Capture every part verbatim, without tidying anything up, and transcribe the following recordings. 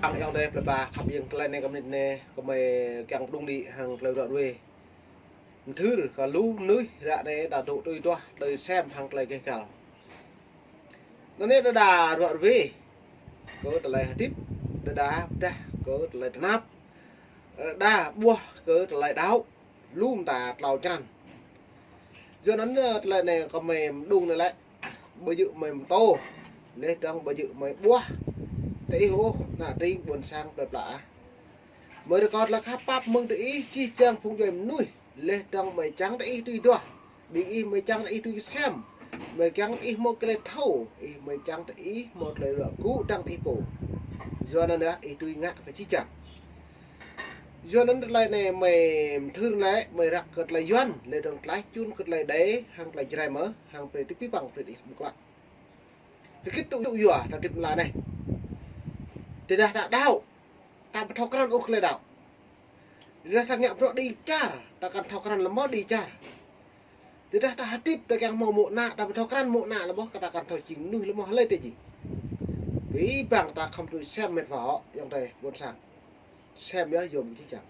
Ang ayŏng adơi plơi pla khăp ƀing, tơlơi anai kơ mơnit anai kơmơi kiăng pơđŭng đĭ hăng tơlơi ruă ruê. Mơthưr kơ lu mơnuih ră anai ta dŏ tui duah tơlơi sem hăng tơlơi gêh gal. Anŭn anai đơđa ruă ruê kơ tơlơi hơdip, đơđa pơdah kơ tơlơi tơnap, đơđa ƀuah kơ tơlơi đaŏ, lu mơta tlâo črăn. Yua anŭn, ơ, tơlơi anai kơmơi pơđŭng anai lĕ, ƀu djơ̆ mơi pơtô, laih dơ̆ng ƀu djơ̆ mơi ƀuah tơ ih ôh, ană tring ƀôn sang plơi pla ah. Mơi rơkâo tơlơi khăp pap mơ̆ng tơ ih, jih jang phung djuai mơnuih, laih dơ̆ng mơi čang tơ ih tui duah, ƀing ih mơi čang tơ ih tui sem, mơi čang ih hmâo tơlơi thâo, ih mơi čang tơ ih hmâo tơlơi ruă gŭ dơ̆ng tơ ih pô. Yua anŭn yơh ih tui ngă kơ jih jang. Yua anŭn tơlơi anai mơi mơthưr lĕ, mơi răk kơ tơlơi Yuan, laih dơ̆ng tlaih čun kơ tơlơi Êđê, hăng tơlơi Jrai mơ̆, hăng brơi tui pĭ păng brơi tơ ih ƀu klă. Hơget tŭ yua ta hơdip mơla anai. Tơdah ta đaŏ, ta ƀu thâo krăn ôh tơlơi đaŏ. Tơdah ta ngă bruă đĭ čar, ta kăn thâo krăn lơmơ̆ đĭ čar. Tơdah ta hơdip ta kiăng hmâo mô̆ ană, ta ƀu thâo krăn mô̆ ană lơmơ̆, kơ ta kăn thâo jing mơnuih lơmơ̆ hlơi tơ jing. Pĭ păng ta khŏm tui sem mĕt wa hŏ, ayŏng adơi ƀôn sang. Sem yơh yôm kơ jih jang.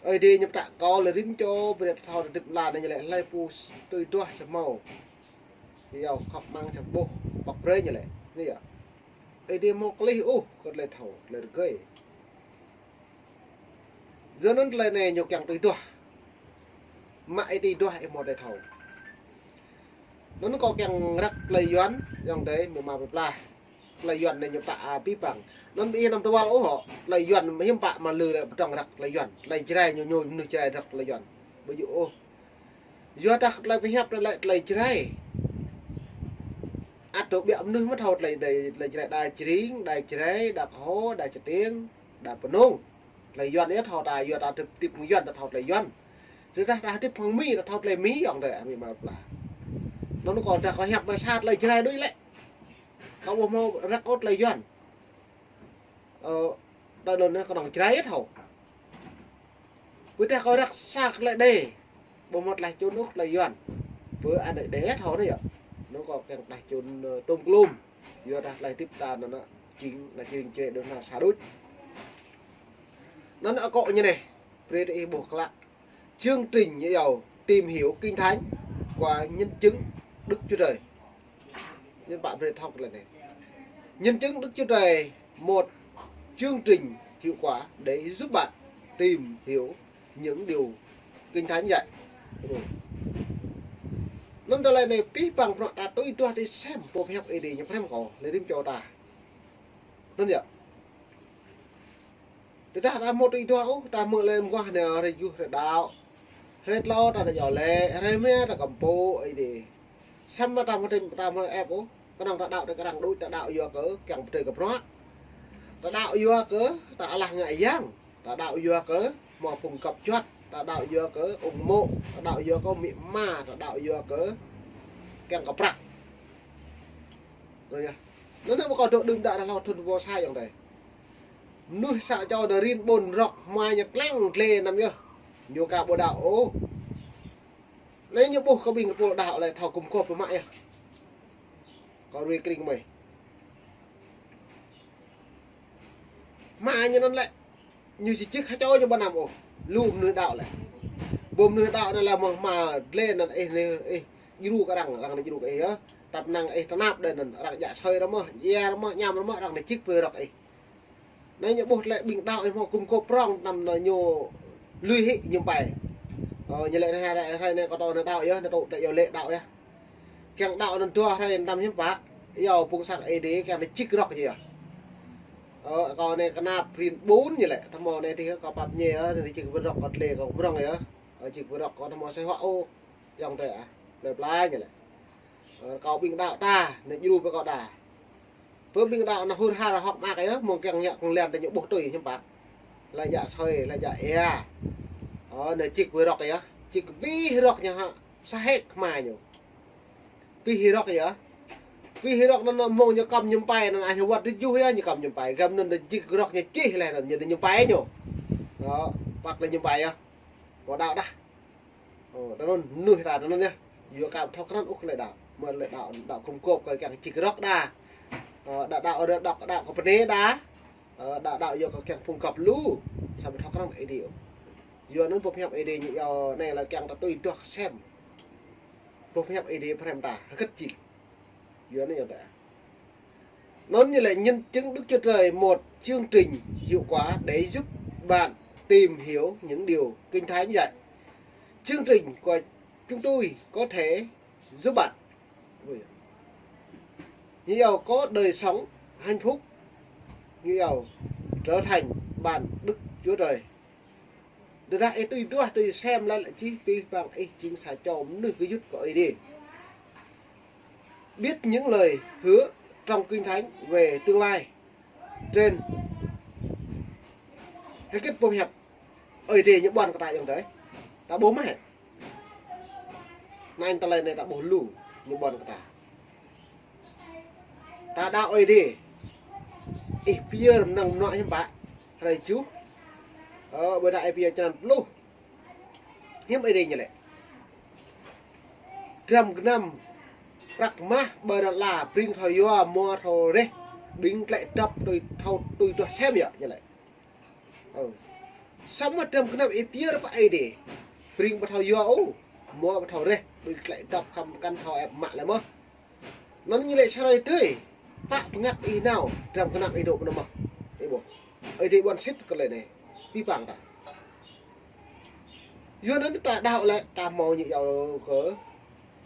Ơi Adai ñu pơtă kơ lĕ rĭm čô brơi ta thâo hơdip mơla anai ñu lĕ hlơi pô tui duah sa hmâo. Yua khŏk măng sa ƀuh pŏk brơi ñu lĕ. Anai yơh. Ơi Adai hmâo klih ôh kơ tơlơi thâo, tơlơi rơgơi. Yua anŭn tơlơi anai ñu kiăng tui duah. Mă ih tui duah ih hmâo tơlơi thâo. Anŭn kâo kiăng răk tơlơi Yuan, ayŏng adơi amĭ ama plơi pla. Tơlơi Yuan anai ñu pơtă, a, pĭ păng. Anŭn ƀu ih anăm tơwăl ôh hŏ. Tơlơi Yuan hiư̆m pă mă lư lĕ pơdơ̆ng răk tơlơi Yuan. Tơlơi Jrai ñu ñu mơnuih Jrai răk tơlơi Yuan. Ƀu djơ̆ ôh. Yua dah tơlơi pơhiăp anai lĕ tơlơi Jrai. Ăt dŏ ƀiă mơnuih mơ̆ thâo tơlơi, tơlơi, tơlơi Jrai đa Jring, đa Jrai, đa Kơho, đa Čơtiêng, đa Pơnông. Tơlơi Yuan yơh thâo ta, yua ta hơdip, hơdip hăng Yuan ta thâo tơlơi Yuan. Tơdah ta hơdip hăng Mi ta thâo tơlơi Mi ayŏng adơi amĭ ama plơi pla. Anŭn kâo dah kâo hiăp mă sa tơlơi Jrai đôč lĕ. Kâo ƀu hmâo răk ôh tơlơi Yuan. Ơ, tơlơi anŭn kơnơ̆ng Jrai yơh thâo. Pơ dah kâo răk sa tơlơi Êđê. Ƀu hmâo tlaih čun ôh tơlơi Yuan. Pơ anai Êđê yơh thâo anai yơh. Anŭn kâo kiăng tlaih čun, ơ, tôm klum. Yua dah tơlơi hơdip ta anŭn, anŭn jing, anŭn jing črê đôč anŭn sa đôč. Anŭn akŏ ñu anai. Brơi tơ ih ƀuh klă. Chương trình ñu iâu Tìm Hiểu Kinh Thánh qua Nhân Chứng Đức Chúa Trời. Nhân bản brơi thâo tơlơi anai. Nhân Chứng Đức Chúa Trời, một chương trình hiệu quả để giúp bạn tìm hiểu những điều Kinh Thánh dạy. Anŭn tơlơi anai pĭ păng bruă ta tui duah tui sem pô pơhiăp Ơi Adai ñu pơhrăm kơ lĕ rĭm čô ta. Anŭn yơh. Tơdah ta hmâo tui duah ôh, ta hmư̆ lĕ mơguah anai hrơi tơjuh hrơi đaŏ. Hrơi tlâo ta nao iâu laĭ, hrơi rơma ta kơmpŏk Ơi Adai. Samơ̆ ta hmâo tơlơi, ta hmâo ĕp ôh. Kơnơ̆ng ta đaŏ tơ kơ arăng đôč, ta đaŏ yua kơ kiăng pơdơi kơ bruă. Ta đaŏ yua kơ ta alah ngă yang. Ta đaŏ yua kơ hmâo phung gŏp juăt. Ta đaŏ yua kơ ung mô̆. Ta đaŏ yua kơ amĭ ama. Ta đaŏ yua kơ kiăng kơ prăk. Anŭn yơh. Anŭn anai ƀu kâo dŏ đưm đă dah hlâo thŭn dua sa ayŏng adơi. Mơnuih sa čô anŭn rin ƀôn rŏk hmua ñu klăng tle anăm yơh. Ñu ka ƀu đaŏ ôh. Anai ñu ƀuh kơ ƀing pô đaŏ lĕ thâo gum gôp pơ mă yơh. Kâo ruai kring mơi. Hmua ñu anŭn lĕ. Ñu či čih ha čô ñu ƀu anăm ôh. Lu mơnuih đaŏ lĕ. Ƀu mơnuih đaŏ anŭn lĕ mơ̆ hmua tle anŭn ih anai, ih djru kơ arăng, arăng anai djru kơ ih yơh. Tăp năng ih tơnap đơi anŭn, arăng djă asơi ră mơ̆, ia ră mơ̆, añăm ră mơ̆, arăng anai čih pơ rŏk ih. Anai ñu ƀuh tơlơi ƀing đaŏ ih hmâo gum gôp prŏng anăm anŭn ñu lui hĭ ñu pai. Ơ, ñu lĕ anai, anai, anai, anai kâo tơ anai đaŏ yơh, anai tơ tơlơi iâu laĭ đaŏ yơh. Kiăng đaŏ anŭn dua hrơi anăm hiư̆m pă. Iâu phung sang Ơi Adai kiăng anai čih rŏk ñu yơh. Ơ, kâo anai kơnap rin ƀun ñu lĕ, tơhmô anai tih kâo pap ñe, ơ, anai čih pơ rŏk kâo tle kâo prŏng yơh. Ơ, čih pơ rŏk kâo tơhmô asơi huă ôh. Ayŏng adơi ah, plơi pla ñu lĕ. Ơ, kâo ƀing đaŏ ta, anai djru pơ kâo đa. Pơ ƀing đaŏ anŭn hur har hŏk mơak yơh, mơ̆ng kiăng ngă kơnglian tơ ñu ƀuh tui hiư̆m pă. Laĭ djă asơi, laĭ djă ia. Ơ, anai čih pơ rŏk yơh, čih abih rŏk ñu hă, sa hĕk hmua ñu. Abih rŏk yơh. Abih rŏk anŭn mơ̆ng ñu kăm ñu pai, anŭn ah ñu wăt tơjuh yơh ñu kăm ñu pai. Găm anŭn čih rŏk ñu čih laih anŭn ñu ñu pai ñu. Ơ, păt laih ñu pai yơh. Kâo đaŏ dah. Ơ, tơ anŭn mơnuih ta tơ anŭn yơh. Yua kơ ƀu thâo krăn ôh tơlơi đaŏ. Mơ̆ tơlơi đaŏ, đaŏ gum gôp kơ kiăng čih rŏk đa. Ơ, đa đaŏ, đa đaŏ, đaŏ kơ pơnê đa. Ơ, đa đaŏ yua kơ kiăng phung găp lu. Samơ̆ thâo krăn Ơi Adai. Yua anŭn boh pơhiăp Ơi Adai ñu yua anai lĕ kiăng ta tui duah sem. Boh pơhiăp Ơi Adai pơhrăm ta, hơget jing. Yua anai yua ta. Anŭn ñu lĕ nhân chứng Đức Chúa Trời, một chương trình hiệu quả để giúp bạn tìm hiểu những điều Kinh Thánh dạy. Chương trình của chúng tôi có thể giúp bạn. Ui. Ñu yua có đời sống hạnh phúc. Ñu yua trở thành bạn Đức Chúa Trời. Tơdah ih tui duah tui sem lĕ lĕ čih pih păng ih jing sa čô mơnuih gơyut kơ Ơi Adai. Biết những lời hứa trong Kinh Thánh về tương lai. Trên. Hơget boh pơhiăp Ơi Adai ñu ƀuăn kơ ta yơh tơi. Ta ƀuh mơ̆ hĕ. Anai tơlơi anai ta ƀuh lu ñu ƀuăn kơ ta. Ta đaŏ Ơi Adai. Ih pơyơr mơnăng mơnuă hiư̆m pă. Hrơi tơjuh. Ơ, ƀơi đaŏ ih pơyơr črăn pluh. Hiư̆m Ơi Adai ñu lĕ. Dram gơnam prăk mah ƀơi đơla, pring thâo yua, mua thâo reh, ƀing tlĕ dăp tui thâo tui duah sem yơh ñu lĕ. Ơ. Samơ̆ dram gơnam ih pơyơr pơ Ơi Adai. Pring ƀu thâo yua ôh, mua ƀu thâo reh, ƀing tlĕ dăp khăm kăn thâo ĕp mă lĕ mơ̆n. Anŭn ñu lĕ sa hrơi tơi. Pă pơngăt ih nao, dram gơnam ih dŏ pơ anŭn mơ̆n. Ih ƀuh. Ơi Adai ƀuăn sĭt kơ lĕ anai. Pih păng ta. Yua anŭn ta đaŏ lĕ, ta hmâo ñu yua kơ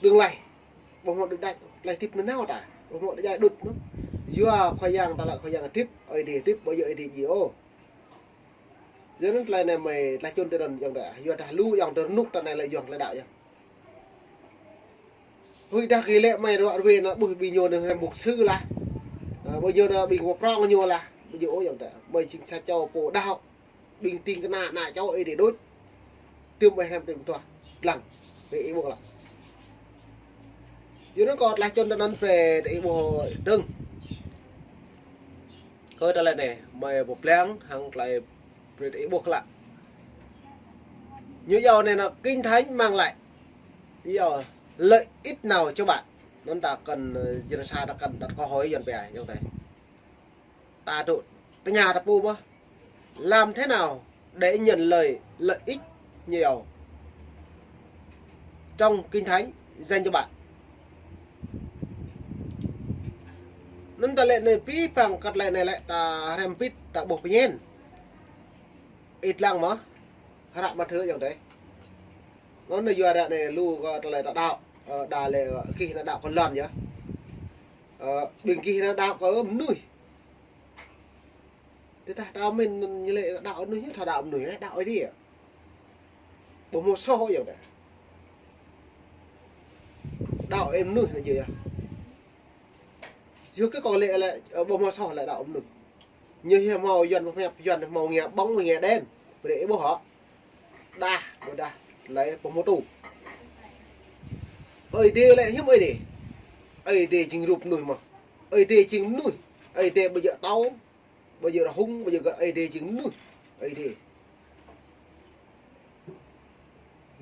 tương lai. Ƀu hmâo đĭ đač, tơlơi hơdip nanao ta. Ƀu hmâo đĭ đač đŭt mơ̆n. Yua Khua Yang ta lĕ Khua Yang hơdip, Ơi Adai hơdip, ƀu djơ̆ Ơi Adai djai ôh. Yua anŭn tơlơi anai mơi tơlơi čun tơdơi yơh ta. Yua dah lu yơh tơnŭk ta anai lĕ yua tơlơi đaŏ yơh. Huĭ dah kơ lĕ mơi ruă ruê anŭn ƀuh ƀing ñu anŭn hrăm mục sư lah. Ơ, ƀing ñu anŭn ƀing pơprŏng ñu lah. Ƀu djơ̆ ôh yơh ta. Mơi jing sa čô pô đaŏ. Ƀing ting kơna ană čô Ơi Adai đôč. Tơm ƀai hrăm tơm tuah. Lăng. Brơi ih ƀuh lăng. Yua anŭn kâo tơlơi čun tơnăn brơi ih ƀuh dơ̆ng. Kơ tơlơi anai, mơi pơblang hăng tơlơi brơi ih ƀuh lăng. Ñu yua anai anŭn Kinh Thánh mang lại. Ñu yua lợi ích nào cho bạn. Anŭn ta kăn, ơ, jing sa ta kăn đặt câu hỏi yơh pia, yơh tơi. Ta tŭ, tơña ta pô mơ̆n. Làm thế nào để nhận lời lợi ích nhiều trong Kinh Thánh dành cho bạn? Anŭn ta lĕ anai pih păng kơ tơlơi anai lĕ ta hrăm pĭt ta ƀuh pơñen. Ih lăng mơ̆n. Hră Mathiơ yơh tơi. Anŭn yua ră anai lu kơ tơlơi ta đaŏ, ơ, đa lĕ gih anŭn đaŏ kơ lŏn yơh. Ơ, ƀing gih anŭn đaŏ kơ mơnuih. Tơdah đaŏ mơ̆n ñu lĕ đaŏ mơnuih, ñu thâo đaŏ mơnuih, đaŏ Ơi Adai. Ƀu hmâo soh yơh ta. Đaŏ ơi mơnuih anŭn yơh. Yua kơ kâo lĕ lĕ, ơ, ƀu hmâo soh lĕ đaŏ mơnuih. Ñu hiư̆m hmâo Yuan pơhiăp, Yuan hmâo nghe bóng, nghe đèn. Brơi ih ƀuh hŏ. Đah, ƀôdah, lĕ ƀu hmâo tŭ. Ơi Adai lĕ hiư̆m Ơi Adai. Ơi Adai jing rup mơnuih mơ̆n. Ơi Adai jing mơnuih. Ơi Adai ƀu djơ̆ tâo. Ƀu djơ̆ rơhŭng, ƀu djơ̆ gơ̆, Ơi Adai jing mơnuih. Ơi Adai.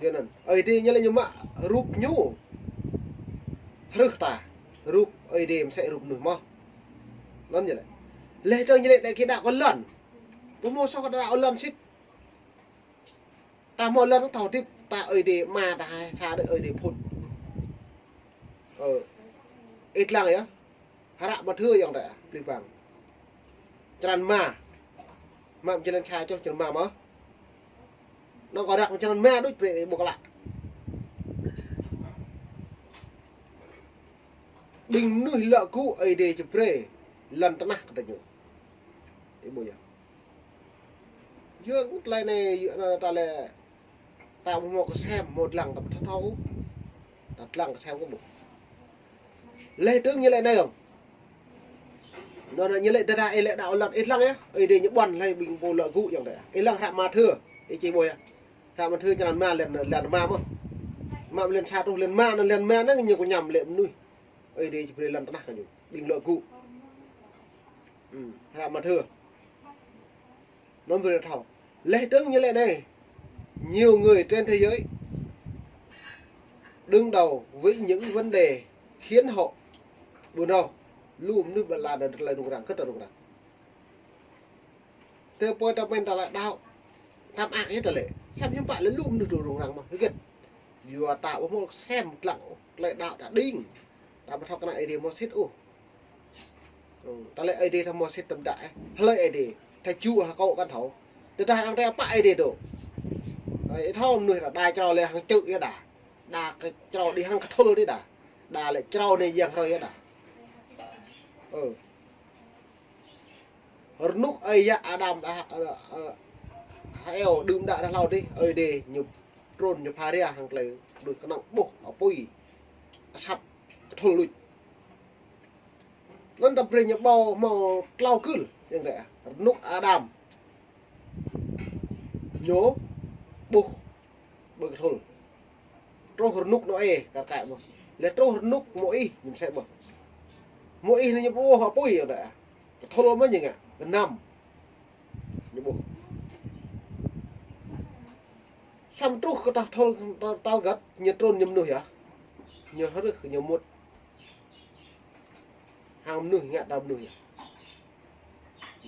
Yua anŭn, Ơi Adai ñu lĕ ñu mă rup ñu. Hrih ta. Rup Ơi Adai mơsĕ rup mơnuih mơ̆n. Anŭn ñu lĕ. Lĕ tơ̆ng ñu lĕ đaŏ kơ lŏn. Ƀu hmâo soh đaŏ kơ lŏn sĭt. Ta hmâo lŏn thâo hơdip, ta Ơi Adai mă ta hai sa đơi Ơi Adai phŭn. Ơ. Ih lăng yơh. Hră Mathiơ yơh ta, pih păng. Črăn rơma. Mă črăn sa čô črăn rơma mơ̆n. Anŭn kâo hră črăn rơma đôč brơi ƀuh klă. Ƀing mơnuih luă gŭ Ơi Adai či brơi lŏn tơnah kơ gơñu. Ih ƀuh yơh. Yua tơlơi anai, yua anŭn ta lĕ ta ƀu hmâo kơsem, hmâo lăng ta ƀu thâo thâo. Ta lăng kơsem kơ ƀuh. Lĕ tơ̆ng ñu lĕ anai lŏng. Anŭn ñu lĕ tơdah ih lĕ đaŏ lŏn ih lăng yơh. Ơi Adai ñu ƀuăn lĕ ƀing pô luă gŭ yơh tơi. Ih lăng hră Mathiơ. Ih či ƀuh yơh. Hră Mathiơ črăn rơma lĕ, lĕ rơma mơ̆n. Mă lĕ sa truh lĕ rơma, lĕ rơma anŭn ñu kơ ñăm lĕ mơnuih. Ơi Adai či brơi lŏn tơnah kơ ñu. Ƀing luă gŭ. Hm, hră Mathiơ. Anŭn brơi thâo. Lĕ tơ̆ng ñu lĕ anai. Nhiều người trên thế giới đương đầu với những vấn đề khiến họ buồn rầu. Lu mơnuih ƀơi lŏn anai tơlơi rŭng răng, kơ tơlơi rŭng răng. Tơpơi ta mĭn tơlơi đaŏ. Tăm ak yơh tơlơi. Samơ̆ hiư̆m pă lĕ lu mơnuih tơlơi rŭng răng mơ̆n. Hơget? Yua ta ƀu hmâo sem lăng ôh. Tơlơi đaŏ ta đing. Ta ƀu thâo kơnang Ơi Adai hmâo sĭt ôh. Ơ, tơlơi Ơi Adai ta hmâo sĭt tơm đaŏ, ơ. Hlơi Ơi Adai. Ta ču hơkŏ kăn thâo. Tơdah arăng tơpă Ơi Adai dŏ. Ơ, ih thâo mơnuih ta đa črâo lĕ hăng čư̆ yơh đa. Đa kơ črâo đĭ hăng kơthul đĭ đa. Đa lĕ črâo anai yang hrơi yơh đa. Ơ. Rơnŭk ơi yă Adam đa, ơ, ơ, H'Êwơ đưm đă đa hlâo dih, Ơi Adai ñu trŭn ñu pha rai hăng tơlơi đuaĭ kơnơ̆ng ƀuh apui asăp kơthul luč. Anŭn ta brơi ñu ƀâo hmâo tlâo kơl, yang dêh, rơnŭk Adam. Ñu ƀuh ƀơi kơthul. Truh rơnŭk Nôê, kar kaĭ mơ̆n. Lĕ truh rơnŭk Môis, ñu mơsĕ mơ̆n. Môis anai ñu ƀuh apui, yang dêh. Kơthul mơ̆n ñu ngă, gơnam. Ñu ƀuh. Samơ̆ truh kơ tah thol tal găt, ñu trŭn ñu mơnuih yơh. Ñu hrih, ñu mŭt. Hăng mơnuih, ngă tơlơi mơnuih yơh.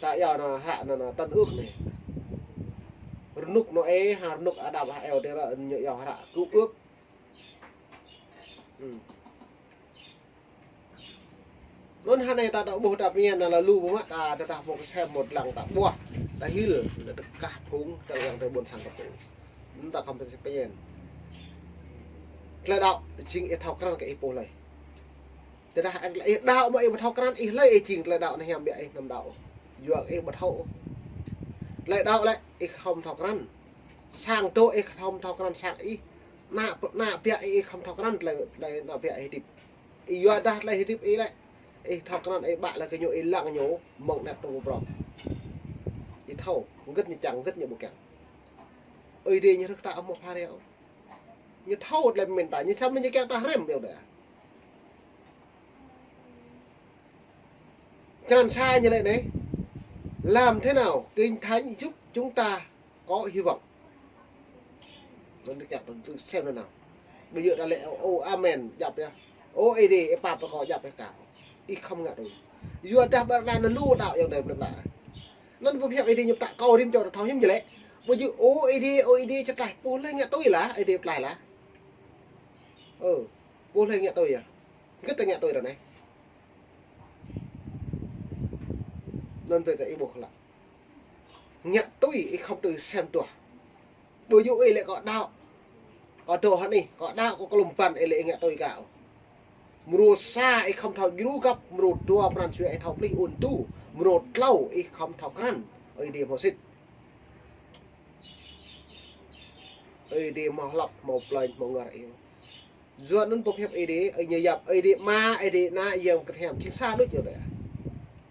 Ta yua anŭn hră anŭn, anŭn Tân Ước anai. Rơnŭk Nôê, hăng rơnŭk Adam H'Êwơ, tơdah ñu yua hră Cựu Ước. Ư. Anŭn hơnai ta dŏ ƀuh ta pơñen anŭn lalu ƀu mă ta, ta, ta hmâo kơsem hmâo lăng ta ƀuh, ta hil, ta kah phung, ta lăng ta ƀôn sang ta phung. Anŭn ta khŏm pơsĕ pơñen. Tơlơi đaŏ, jing ih thâo krăn kơ ih pô hlơi. Tơdah ih đaŏ mă ih ƀu thâo krăn, ih hlơi ih jing tơlơi đaŏ anai hiam biă ih anăm đaŏ. Yua ih ƀu thâo. Tơlơi đaŏ lĕ, ih khŏm thâo krăn. Sang dŏ ih khŏm thâo krăn sang ih. Ană, ană biă ih khŏm thâo krăn tơlơi, tơlơi ană biă ih hơdip. Ih yua dah tơlơi hơdip ih lĕ. Ih thâo krăn ih ƀă lĕ kơ ñu ih lăng ñu mơ̆ng anăp tơlơi prŏng. Ih thâo, hơget ñu čang, hơget ñu ƀu kiăng. Ơi Adai ñu hrih ta ƀu hmâo pha rai ôh. Ñu thâo tơlơi pơmĭn ta, ñu samơ̆ ñu kiăng ta hrăm ƀiă đa. Črăn sa ñu laĭ anai. Làm thế nào Kinh Thánh giúp chúng ta có hy vọng. Anŭn tơčăk tơ̆ sem anŭn nao. Ƀu djơ̆ ta lĕ, ô, amen, djăp yơh. Ô, Ơi Adai, ih pap kâo, djăp yơh kâo. Ih khŏm ngă tui. Yua dah ƀơi lŏn anai lu đaŏ yang dêh ƀlĕ ƀlă. Anŭn pơhiăp Ơi Adai ñu pơtă kâo rĭm čô ta thâo hiư̆m jĕ lĕ. Ƀu djơ̆, ô, Ơi Adai, ô, Ơi Adai, čơtlaih pô hlơi ngă tui lah, Ơi Adai pơtlaih lah. Ơ, pô hlơi ngă tui yơh. Hơget ta ngă tui ră anai. Anŭn brơi ta ih ƀuh klă. Ngă tui ih khŏm tui sem tuah. Ƀu djơ̆ ih lĕ kâo đaŏ. Kâo dŏ hơnih, kâo đaŏ kơ klum băn ih lĕ ih ngă tui kâo. Mrô sa ih khŏm thâo djru găp, mrô dua pran jua ih thâo plih ŭn tu, mrô tlâo ih khŏm thâo krăn. Ơi Adai hmâo sĭt. Ơi Adai hmâo hlăp, hmâo plơi, hmâo ngă ih. Yua anŭn pơhiăp Ơi Adai, ơi ñu yap, Ơi Adai Ama, Ơi Adai Ană, Yang Bơngăt Hiam. Jing sa đôč yơh đa.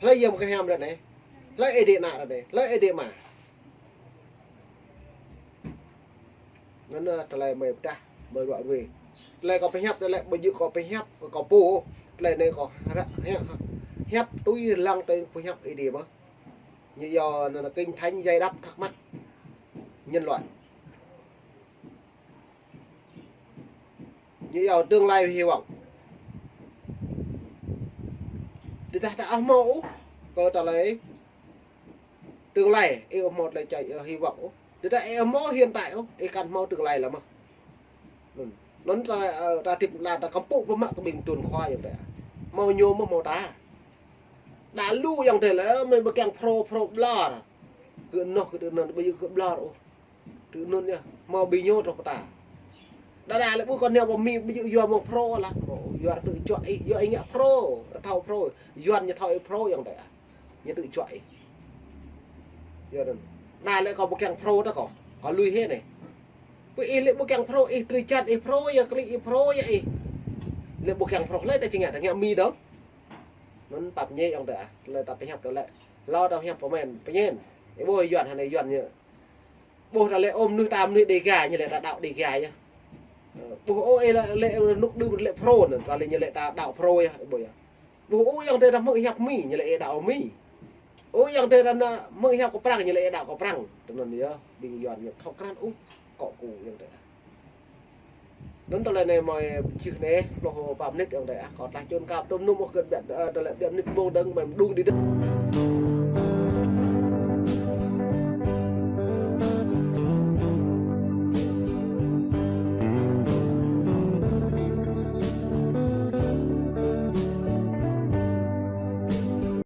Hlơi Yang Bơngăt Hiam ră anai. Hlơi Ơi Adai Ană ră anai. Hlơi Ơi Adai Ama. Anŭn, ơ, tơlơi mơi pơdah, mơi ruă ruê. Tơlơi kâo pơhiăp, tơlơi ƀu djơ̆ kâo pơhiăp, kơ kâo pô. Tơlơi anai kâo hră, hiăp, hiăp tui lăng tui pơhiăp Ơi Adai mơ̆n. Ñu yua anŭn Kinh Thánh giải đáp thắc mắc nhân loại. Ñu yua tương lai hy vọng. Tơdah ta ƀu hmâo ôh kơ tơlơi tương lai, ih ƀu hmâo tơlơi čai, ơ, hy vọng ôh. Tơdah ih ƀu hmâo hiện tại ôh, ih kăn hmâo tương lai lĕ mơ̆n. Anŭn, anŭn ta, ơ, ta hơdip lĕ ta kơmpŭ pơmă kơ ƀing tuan khua yang dêh. Hmâo ñu mơ̆n hmâo ta. Đa lu yang dêh lĕ, mơi ƀu kiăng pro, pro ƀlŏr. Kơ anŭn, kơ tui anŭn, ƀu djơ̆ kơ ƀlŏr ôh. Tui anŭn yơh, hmâo ƀing ñu truh pơ ta. Đa đa lĕ ƀu kơ nao pơ Mi ƀu djơ̆ yua mơ̆ng pro lah. Yua tơčuă ih, yua ih ngă pro, rơthâo pro. Yuan ñu thâo ih pro yang dêh. Ñu tơčuă ih. Yua anŭn. Đa lĕ kâo ƀu kiăng pro ta kâo. Kâo lui hĭ anai. Pơ ih lĕ ƀu kiăng pro, ih tơčuă ih pro, yua klĭ ih pro, yua ih. Lĕ ƀu kiăng pro, lĕ ta či ngă, ta ngă Mi dơ̆ng. Anŭn pap ñe yang dêh, lĕ ta pơhiăp tơlơi. Hlâo ta hiăp pơmĭn, pơñen. Ih ƀuh Yuan hơnai Yuan ñu. Ƀuh ta lĕ ôh mơnuih ta mơnuih Đêga, ñu lĕ ta đaŏ Đêga yơh. Ơ, ƀuh ôh ih lĕ, lĕ rơnŭk đưm lĕ pro anŭn, ta lĕ ñu lĕ ta đaŏ pro yơh, ƀuh yơh. Ƀuh ôh yang dêh ta hmư̆ hiăp Mi, ñu lĕ ih đaŏ Mi. Ôh yang dêh ta hmư̆ hiăp kơ Prăng, ñu lĕ ih đaŏ kơ Prăng. Tui anŭn yơh, ƀing Yuan ñu thâo krăn ôh, kŏ ku yang dêh. Anŭn tơlơi anai mơi pơčih anai, pluh pă mơnit ayŏng adơi ah. Kâo tlaih čun kap tơm num ôh kơ biă, ơ, tơlơi biă mơnit mông dơ̆ng mơi mơđung đĭ đưm.